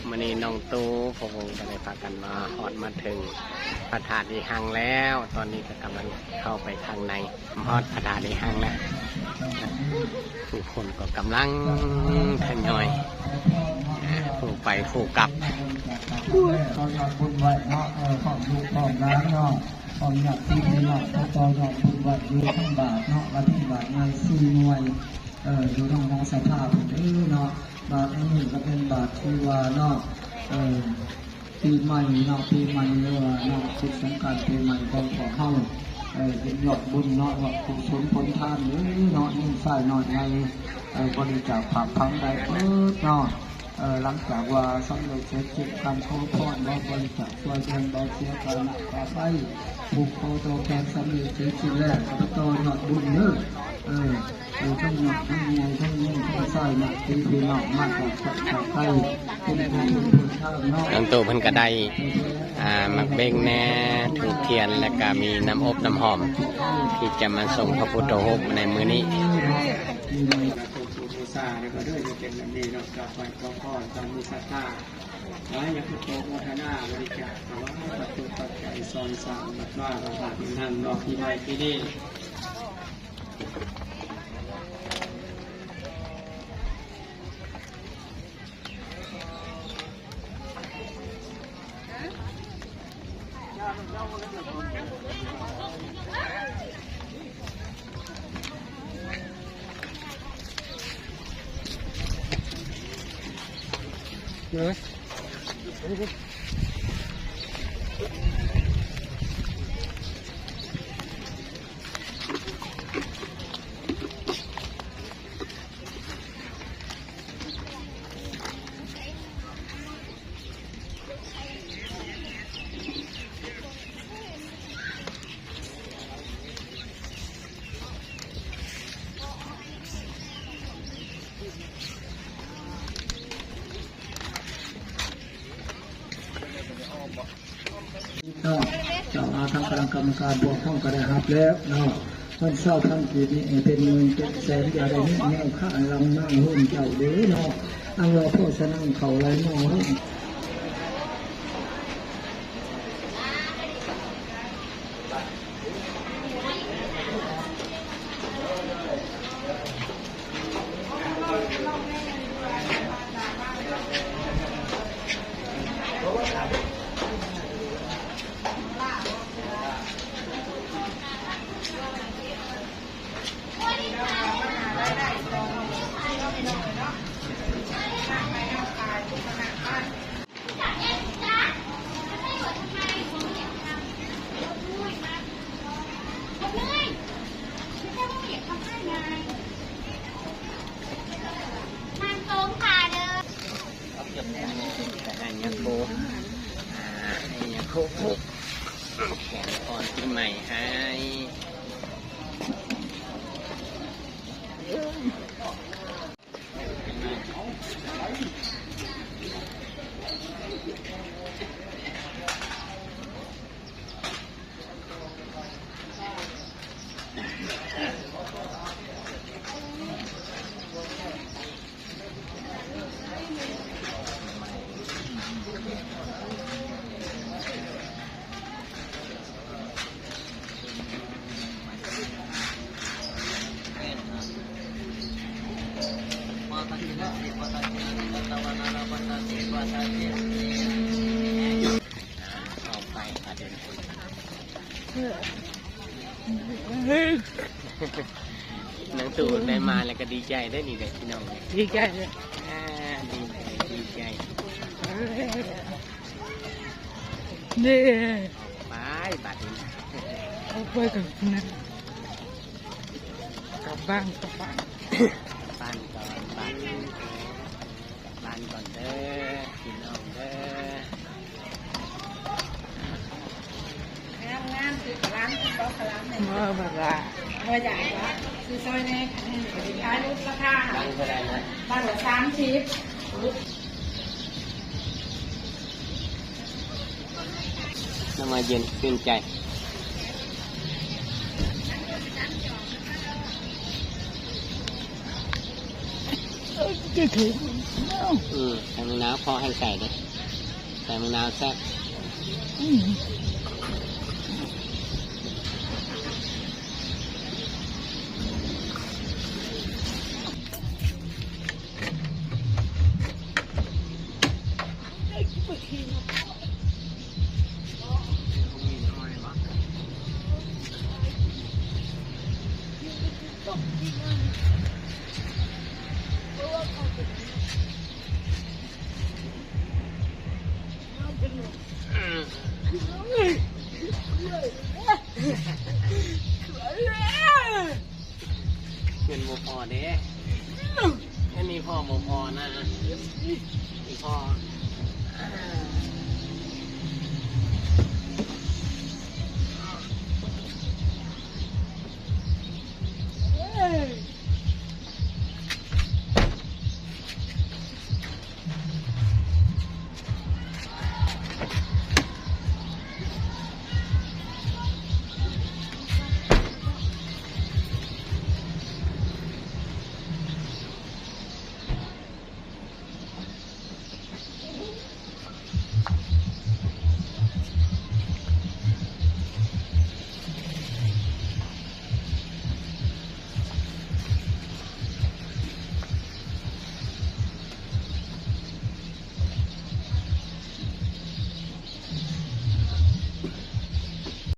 ມື້ນີ້ນ້ອງຕູ້ ພວກເຮົາກໍໄດ້ພາກັນມາຮອດມາເຖິງພະທາດອີຮັງແລ້ວ. ຕອນນີ້ກໍກຳລັງເຂົ້າໄປທາງໃນ ຮອດພະທາດອີຮັງແລ້ວ. ຜູ້ຄົນກໍກຳລັງທະຍອຍ ຜູ້ໄປຜູ້ກັບ. ຂໍຍອດບຸນໄວ້ເນາະ ເອີ ພ້ອມລູກພ້ອມຫຼານເນາະ ພ້ອມຍາດຕິພີ່ນ້ອງ ຂໍຕໍ່ຍອດບຸນໄວ້ຢູ່ທາງບາດເນາະ ກະຖິນບາດໃຫຍ່ສີ່ໜ່ວຍ ເອີ ຢູ່ທາງຫໍສັດທາພຸ້ນເດີເນາະ. ບາດອັນນີ້ກໍເປັນບາດທີ່ວ່າເນາະ ເອີ ປີໃໝ່ເນາະ ປີໃໝ່ ຫຼືວ່າເນາະ ສຸດສົງການປີໃໝ່ຂອງພວກເຮົາ ເອີ ເປັນຍອດບຸນເນາະ ວ່າກຸສົນຜົນທານເດີເນາະ ຍິງຊາຍນ້ອຍໃຫຍ່ ເອີ ບໍລິຈາກຝາກຝັງໄດ້ເບີດເນາະ. ເອີ ຫຼັງຈາກວ່າສຳເລັດເສັດສິ້ນການຂໍພອນ ແລະ ບໍລິຈາກຊ່ວຍແບ່ງເບົາເສຍຄ່ານ້ຳຄ່າໄຟ ຜູ້ຂໍຕໍ່ແທນສຳເລັດເສັດສິ້ນແລ້ວ ກໍໄປຕໍ່ຍອດບຸນເດີ ເອີ ເອີ ທັງຍາດທັງໃຫຍ່ ທັງຍິງທັງຊາຍ ຍາດຕິພີ່ນ້ອງມາຈາກໄກຈາກໄກ ເປັນຜູ້ເປັນທາງເນາະ. ນ້ອງຕູ້ເພິ່ນກໍໄດ້ ອ່າ ໝາກເບັງແດ່ ທູບທຽນ ແລະ ກໍມີນ້ຳອົບນ້ຳຫອມ ທີ່ຈະມາສົ່ງພະພຸດທະຮູບໃນມື້ນີ້. ບູຊາເດີ ກໍເດີ ຈະເປັນແບບນີ້ເນາະ ກາບໄຫວ້ຂໍພອນຕາມມີສັດທາ ຫຼາຍ ຢາກໂຕໂມທະນາບໍລິຈາກ ຖວາຍປັດຈຸປັດໄຈ ຊ່ອຍສ້າງວັດວາ ພະທາດອີຮັງເນາະ ປີໃໝ່ປີນີ້. ເນາະ ເຈົ້າອາທາງຄະນະກຳມະການພວກເຮົາກໍໄດ້ຮັບແລ້ວເນາະ ເງິນຊາວພັນກີບນີ້ໃຫ້ເປັນໝື່ນເປັນແສນ ຢ່າໄດ້ມີແນວຄ້າງຫຼັງມາໂຮມເຈົ້າເດີເນາະ ອັນວ່າໂພຊະນາເຂົ້າໄຫຼມາໂຮມ. ນ້ອງຕູ້ໄດ້ມາແລ້ວກໍດີໃຈເດ້ນີ້ເດ້ພີ່ນ້ອງ ດີໃຈເດ້ ອ່າ ດີໃຈ ດີໃຈ ນີ້ ໄປບາດນີ້ ອອກໄປກັນນະ ກັບບ້ານ ກັບບ້ານ ກັບບ້ານກ່ອນ ບາດນີ້ ກັບບ້ານກ່ອນເດີພີ່ນ້ອງເດີ. ງາມໆ ຊື້ກະລາມ ຊື້ເບົາກະລາມແດ່ ບໍ່ ບໍ່ລະ ບໍ່ຢາກລະ ຊື້ຊ່ອຍແດ່ ຂາຍຫຼຸດລາຄາ ບັງເທົ່າໃດນະ? ບັງລະສາມສິບ. ນ້ຳມາເຢັນຊື່ນໃຈ. ຈະຖືກ ອືມ ໃສ່ໝາກນາວພໍໃຫ້ໃສ່ເດ້ ໃສ່ໝາກນາວແຊບ. ອືມ ເງິນບໍ່ພໍເດ້ ອັນນີ້ພໍ່ບໍ່ພໍນະ ອີ່ພໍ່